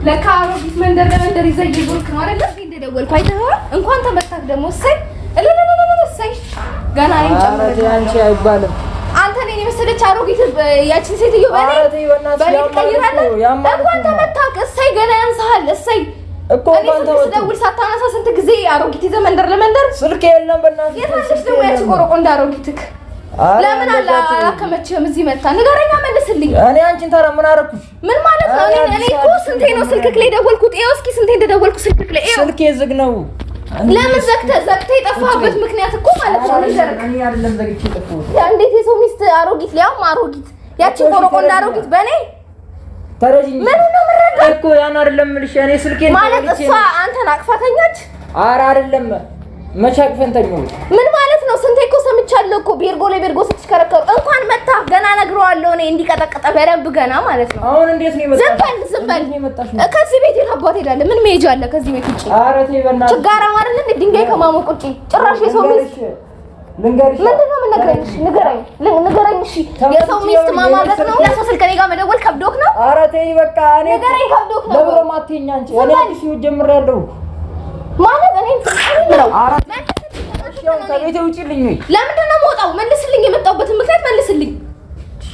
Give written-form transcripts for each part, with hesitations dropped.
ለካ አሮጊት መንደር ለመንደር ይዘህ እየዞርክ ነው አይደለ? እንደደወልኩ አይተኸዋል። እንኳን ተመታክ ደግሞ። እሰይ እልልልልል፣ እሰይ ገና እኔም ኧረ አንቺ ጨምርልሃለሁ። አይባልም። አንተ እኔን የመሰለች አሮጊት ያችን ሴትዮ በኔ ኧረ ተይ በእናትሽ፣ በኔ ያማል ትቀይራለህ? እኮ፣ ያማል እንኳን እኮ። ተመታክ። እሰይ ገና ያንስሃል። እሰይ እኮ እኔ እንኳን ስልክ ተመቱ። ስደውል ሳታነሳ ስንት ጊዜ አሮጊት ይዘህ መንደር ለመንደር። ስልክ የለም በእናትሽ። የት አለች ስልክ ደግሞ ያቺ የለም። ቆሮቆ እንደ አሮጊትክ? ኧረ ለምን አለ እንደዛ አትበይ። አላከመችህም? እዚህ መታ ንገረኛ፣ መልስልኝ። እኔ አንቺን ታዲያ ምን አደረኩሽ? ምን ማለት ነው? እኔ እኔ እኮ ስንቴ ነው ስልክክ ላይ ደወልኩት? ይኸው እስኪ ስንቴ እንደደወልኩ ስልክክ ላይ ይኸው። ስልኬ ዝግ ነው። ለምን ዘግተህ ዘግተህ የጠፋህበት ምክንያት እኮ ማለት ነው ንገረኝ። እኔ አይደለም ዘግቼ የጠፋሁት። ያ እንዴት የሰው ሚስት አሮጊት፣ ሊያውም አሮጊት ያቺ እኮ እሺ፣ ቆሮቆ እንደ ተረጂኝ። አሮጊት በእኔ ተረጂኝ። ምኑ ነው የምረዳው? እኮ ያን አይደለም የምልሽ። እኔ ስልኬን ማለት ተበልቼ እሷ ነው። አንተን አቅፋተኛች? ኧረ አይደለም፣ መቼ አቅፈን ተኛሁ? ምን ማለት ነው? ስንቴ እኮ ሰምቻለሁ እኮ ቤርጎ ለቤርጎ ስትሽከረከሩ። እንኳን መታ ገና እነግረዋለሁ እኔ እንዲቀጠቅጠ በደንብ ገና ማለት ነው። አሁን እንዴት ነው የመጣሽው? ዝም በል ዝም በል። እንዴት ነው የመጣሽው? ከዚህ ቤት የት አባት ሄዳለህ? ምን መሄጃ አለ ከዚህ ቤት ውጪ? ኧረ ተይ በእናትሽ። ችጋራ ማለት እንደ ድንጋይ ከማሞቅ ውጪ ጭራሽ የሰው ሚስት ልንገርሽ፣ ምንድን ነው የምነግረኝ? እሺ ንገረኝ፣ ንገረኝ። እሺ የሰው ሚስት ማማገጥ ነው? ለሰው ስልክ እኔ ጋር መደወል ከብዶክ ነው? ኧረ ተይ በቃ። እኔ ንገረኝ፣ ከብዶክ ነው? ለብሮ ማትይኝ አንቺ። እኔ ዝም በል። አዲስ ህይወት ጀምሬያለሁ። ማለት እኔ ነው ኧረ እሺ፣ አሁን ከቤቴ ውጪልኝ ወይ። ለምንድን ነው የምወጣው? መልስልኝ፣ የመጣሁበትን ምክንያት መልስልኝ።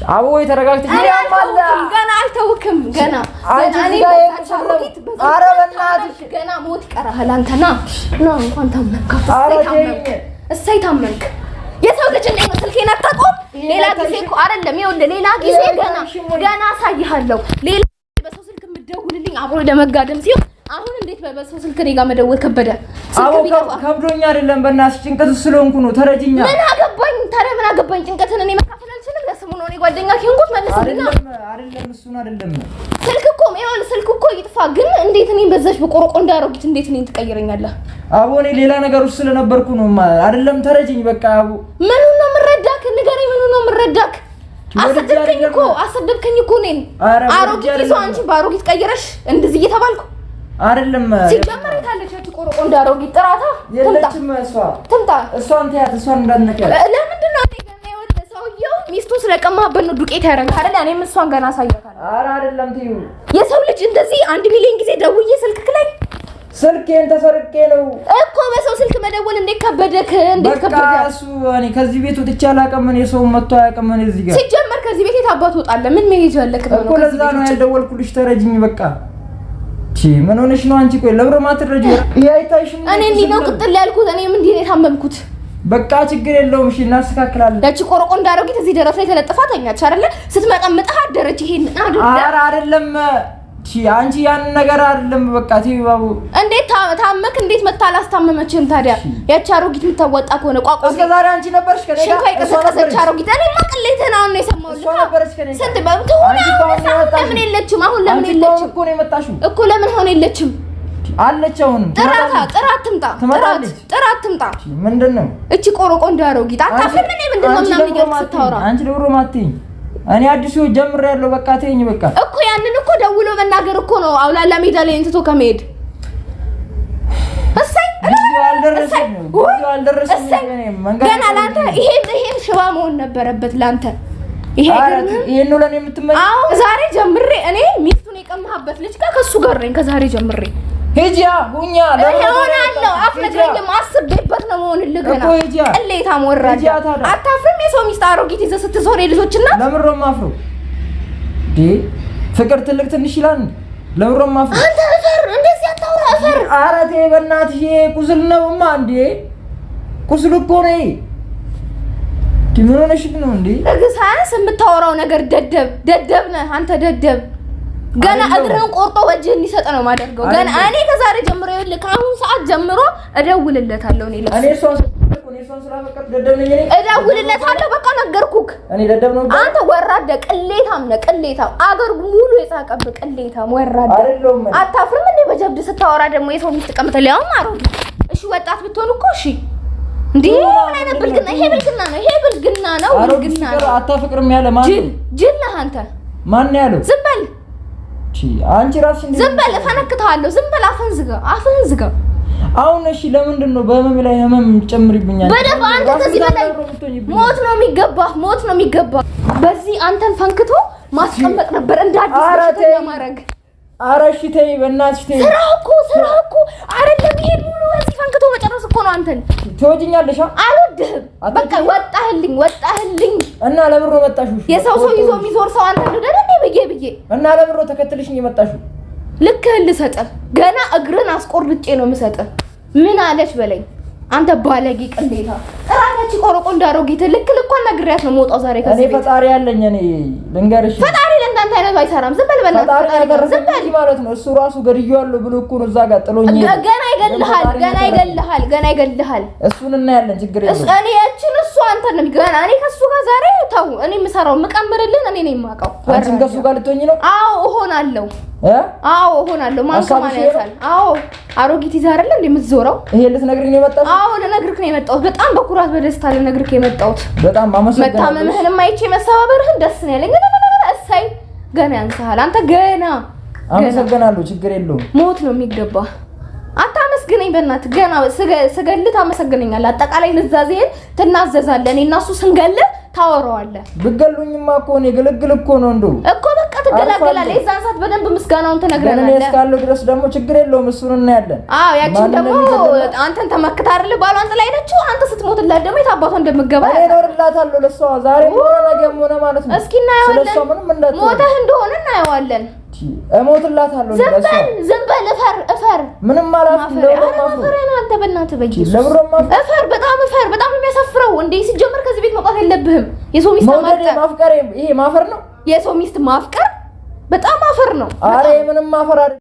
አቦ ወይ ተረጋግተሽ እኔ ያማል። አልተውክም፣ ገና አልተውክም። ገና አንቺ ገና እኔ እዚህ ጋር በዛች የቁስል ነው። አሮጊት በዛች ኧረ በእናትሽ። ገና ሞት ይቀርሃል። አንተ ና ና፣ እንኳን ታመምክ። ኧረ እሰይ ታመምክ፣ ተይኝ። እሰይ ታመምክ። የሰው ልጅ እንዴት ነው ስልኬን አታውቀውም? ሌላ ጊዜ እኮ አይደለም፣ ይኸውልህ፣ ሌላ ጊዜ ገና ገና አሳይሃለሁ። ሌላ ጊዜ በሰው ስልክ የምትደውልልኝ አብሮ ለመጋደም ሲሆን፣ አሁን እንዴት በሰው ስልክ እኔ ጋር መደወል ከበደ? ስልክ አቦ ቢጠፋ ከብዶኛ አይደለም፣ በእናትሽ ጭንቀት ውስጥ ስለሆንኩ ነው። ተረጂኛ። ምን አገባኝ ታዲያ? ምን አገባኝ? ጭንቀትን እኔ መካፈል አልችልም። ለስሙ ነው እኔ ጓደኛ ከሆንኩት። መልስልኝ። አይደለም አይደለም፣ እሱን አይደለም። ስልክ እኮ ይኸውልህ፣ ስልክ እኮ ይጥፋ፣ ግን እንዴት እኔን በዛች በቆሮቆ እንዳሮጊት እንዴት እኔን ትቀይረኛለህ? አቦ እኔ ሌላ ነገር ውስጥ ስለነበርኩ ነው። አይደለም፣ ተረጂኝ በቃ አቦ። ምኑን ነው የምረዳክ? ንገረኝ፣ ምኑን ነው የምረዳክ? ወድጄ አሰደብከኝ እኮ፣ አይደለም። አሰደብከኝ እኮ እኔን። ኧረ ወድጄ አሮጊት ይዞ አይደለም። አንቺ በአሮጊት ቀይረሽ እንደዚህ እየተባልኩ አይደለም። ሲጀመር የታለች ያቺ ቆሮቆ እንዳሮጊት? ጥራታ ትምጣ፣ የለችም እሷ። ትምጣ። እሷን ተያት፣ እሷን እንዳትነኪያት። ለምንድን ነው እኔ ገና? ይኸውልህ ሰውየው ሚስቱን ስለቀማህበት ነው ዱቄት ያደረገህ አይደል? እኔም እሷን ገና አሳያታለሁ። ኧረ አይደለም፣ ተይው። የሰው ልጅ እንደዚህ 1 ሚሊዮን ጊዜ ደውዬ ስልክክ ላይ ስልኬን ተሰርቄ ነው። እኮ በሰው ስልክ መደወል እንዴት ከበደክ? እንዴት በቃ ከበደ? እሱ እኔ ከዚህ ቤት ወጥቼ አላውቅም። እኔ ሰው መጥቶ አያውቅም። እኔ እዚህ ጋር ሲጀመር ከዚህ ቤት የት አባቱ ወጣለህ? ምን መሄጃ አለክ ነው? እኮ ለዛ ነው ያልደወልኩልሽ። ተረጅኝ በቃ። ቺ ምን ሆነሽ ነው አንቺ? ቆይ ለብሮ ማትረጂ ይሄ አይታይሽም? እኔ እንዲህ ነው ቅጥል ያልኩት። እኔም እንዲህ ነው የታመምኩት። በቃ ችግር የለውም። እሺ እናስተካክላለን። ያቺ ቆሮቆ እንዳሮጊት እዚህ ደረት ላይ ተለጥፋ ተኛች አይደለ? ስትመጣ ምጥህ አደረች። ይሄን አይደለ? ኧረ አይደለም። ቺ አንቺ ያን ነገር አይደለም። በቃ ተይው ባቡ። እንዴት ታመክ? እንዴት መታ አላስታመመችህም ታዲያ? ያቺ አሮጊት የምታወጣ ከሆነ ቋቋ እስከ ዛሬ አንቺ ነበርሽ ከኔ ጋር፣ ሽንኳ እሷ የቀሰቀሰች ነበረች። አሮጊት። እኔማ ቅሌትህን አሁን ነው የሰማሁት። እሷ ነበረች ከኔ ጋር። ስንት በትሆን አንቺ እኮ አሁን ነው አሁን የመጣሽው። ለምን የለችም? አሁን ለምን አንቺ እኮ አሁን የለችም? እኮ ነው የመጣሽው። እኮ ለምን አሁን የለችም? አለች አሁን። ጥራታ፣ ጥራት ትምጣ፣ ጥራት ትመጣለች። ጥራት ትምጣ። ምንድን ነው? እቺ ቆሮቆ እንዳሮጊት አታፍርም? እኔ ምንድን ነው አንቺ ምናምን ለብሮ እያልክ ማትይኝ፣ ስታወራ አንቺ ለብሮ ማትይኝ። እኔ አዲስ ህይወት ጀምሬያለሁ። በቃ ተይኝ በቃ። እኮ ያንን እኮ ደውሎ መናገር እኮ ነው አውላላ ሜዳ ላይ እንትቶ ከመሄድ። እሰይ ጊዜው አልደረሰም፣ እሰይ፣ ጊዜው አልደረሰም። እሰይ። እኔ መንገድ ገና ለአንተ ይሄን ይሄን ሽባ መሆን ነበረበት ለአንተ። ይሄ ኧረ አይገርምህም? ይሄን ነው ለእኔ የምትመኝ? አዎ ዛሬ ጀምሬ እኔ ሚስቱን የቀማህበት ልጅ ጋር ከእሱ ጋር ነኝ ከዛሬ ጀምሬ። ሂጂያ ሁኛ እሆናለሁ። አትነግረኝም። አስቤበት ነው መሆንልህ። ገና እኮ ሂጂያ። ቅሌታም ወራዳ። ሂጂያ ታዲያ። አታፍርም? የሰው ሚስት አሮጊት ይዘህ ስትዞር የልጆች እናት። ለምን ነው የማፍረው? እንዴ ፍቅር ትልቅ ትንሽ ይላል እንዴ? ለምን ነው የማፍረው? አንተ እፈር፣ እንደዚህ አታውራ፣ እፈር። ኧረ ተይ በእናትሽ፣ ይሄ ቁስል ነውማ እንዴ! ቁስል እኮ ነው ይሄ። እንዴ ምን ሆነሽ ነው እንዴ? ሳያንስ የምታወራው ነገር ደደብ ደደብ ነህ አንተ ደደብ። ገና አይደለሁም። እግርህን ቆርጦ በእጅህ እንዲሰጥ ነው የማደርገው። ገና አይደለሁም። እኔ ከዛሬ ጀምሮ ይኸውልህ ከአሁን ሰዓት ጀምሮ እደውልለታለሁ። እኔ ለእሱ እኔ እሷን እኔ እሷን ስላፈቀርኩ ደደብ ነኝ እኔ? እደውልለታለሁ። በቃ ነገርኩህ። እኔ ደደብ ነው? አንተ ወራዳ ቅሌታም ነህ፣ ቅሌታም አገር ሙሉ የሳቀብህ ቅሌታም ወራዳ። አይደለሁም እኔ። አታፍርም እንዴ በጀብድ ስታወራ ደግሞ የሰው ሚስት ቀምተህ ሊያውም አሮጊት። እሺ ወጣት ብትሆን እኮ እሺ። እንዴ ምን አይነት ብልግና! ይሄ ብልግና ነው፣ ይሄ ብልግና ነው፣ አሮጊት ብልግና ፍቅር ነው። አታፈቅርም ያለ ማን ጅል ነው? ጅል ነህ አንተ። ማን ነው ያለው? ዝም በል ቺ አንቺ ራስሽ እንዴ ዝም በል፣ እፈነክተዋለሁ። ዝም በል፣ አፍህን ዝጋ፣ አፍህን ዝጋ። አሁን እሺ፣ ለምንድን ነው በህመም ላይ ህመም ጨምሪብኛል? በደንብ አንተ ከዚህ በላይ ሞት ነው የሚገባህ፣ ሞት ነው የሚገባህ። በዚህ አንተን ፈንክቶ ማስቀመጥ ነበር እንደ አዲስ ኧረ በሽተኛ ተይ። ማድረግ። ኧረ እሺ ተይ፣ በእናትሽ ተይ። ስራው እኮ ስራው እኮ አይደለም። ይሄን ሙሉ በዚህ ፈንክቶ መጨረስ እኮ ነው። አንተን ትወጂኛለሽ? አልወድህም። በቃ ወጣህልኝ፣ ወጣህልኝ። እና ለብሮ መጣሽ? የሰው ሰው ይዞ የሚዞር ሰው አንተ ልውደድ እንዴ? ብዬ ብዬ እና ለብሮ ተከትልሽኝ የመጣሽው? ልክህን ልሰጥህ ገና እግርን አስቆርጬ ነው የምሰጥህ። ምን አለች በለኝ አንተ ባለጌ ቅሌታ። እራታች ቆረቆ እንዳሮጊት ልክ ልኳን ነግሬያት ነው የምወጣው ዛሬ ከዚህ እኔ ፈጣሪ ያለኝ እኔ ልንገርሽ፣ ፈጣሪ ለእንዳንተ አይነቱ አይሰራም። ዝም በል በእናትህ፣ ፈጣሪ ዝም በል ማለት ነው። እሱ ራሱ ገድዬዋለሁ ብሎ እኮ ነው እዛ ጋር ጥሎኝ። ገና ይገልሃል፣ ገና ይገልሃል፣ ገና ይገልሃል። እሱን እናያለን፣ ችግር የለውም። እኔ ያችን እሱ አንተ ነው ገና እኔ ከሱ ጋር ዛሬ ተው፣ እኔ የምሰራው የምቀምርልን እኔ ነኝ የማውቀው። አንቺም ከሱ ጋር ልትሆኚ ነው? አዎ እሆናለሁ። አዎ እሆናለሁ። ማን ከማን ያንሳል? አዎ አሮጊት ይዘህ አይደለ እንደ የምትዞረው? ይሄ ልትነግሪኝ ነው የመጣሁት? አዎ ልነግርህ ነው የመጣሁት። በጣም በኩራት በደስታ ልነግርህ የመጣሁት። በጣም አመሰግናለሁ። መታመምህንም አይቼ መሰባበርህን ደስ ነው ያለኝ። እሰይ ገና ያንስሃል አንተ ገና። አመሰግናለሁ። ችግር የለውም። ሞት ነው የሚገባ። አታመስግነኝ በእናትህ። ገና ስገልህ ታመሰግነኛለህ። አጠቃላይ ንዛዜህን ትናዘዛለህ። እኔ እና እሱ ስንገልህ ታወራዋለህ። ብገሉኝማ እኮ እኔ ግልግል እኮ ነው እንደው እኮ በቃ ትገላገላለህ። የዛን ሰዓት በደንብ ምስጋናውን ትነግረናለህ። እኔ እስካለሁ ድረስ ደግሞ ችግር የለውም፣ እሱን እናያለን። አዎ ያቺን ደግሞ አንተን ተመክታ አይደለ ባሏን ጥላ ሄደችው። አንተ ስትሞትላት ደግሞ የት አባቷ እንደምገባ እኔ እኖርላታለሁ ለእሷ ዛሬም ሆነ ነገም ሆነ ማለት ነው። እስኪ እናየዋለን። ሞተህ እንደሆነ እናየዋለን። እሞትላታለሁ። ዝም በል ዝም በል፣ እፈር እፈር። ምንም አላልኩም። ማፈሪያ ነህ አንተ። በእናትህ በኢየሱስ እፈር፣ በጣም እፈር። በጣም ነው የሚያሳፍረው። እንዴ ሲጀመር ከዚህ ቤት መውጣት የለብህም። የሰው ሚስት ማፍቀር ይሄ ማፈር ነው። የሰው ሚስት ማፍቀር በጣም ማፈር ነው። አረ ምንም ማፈር አይደለም።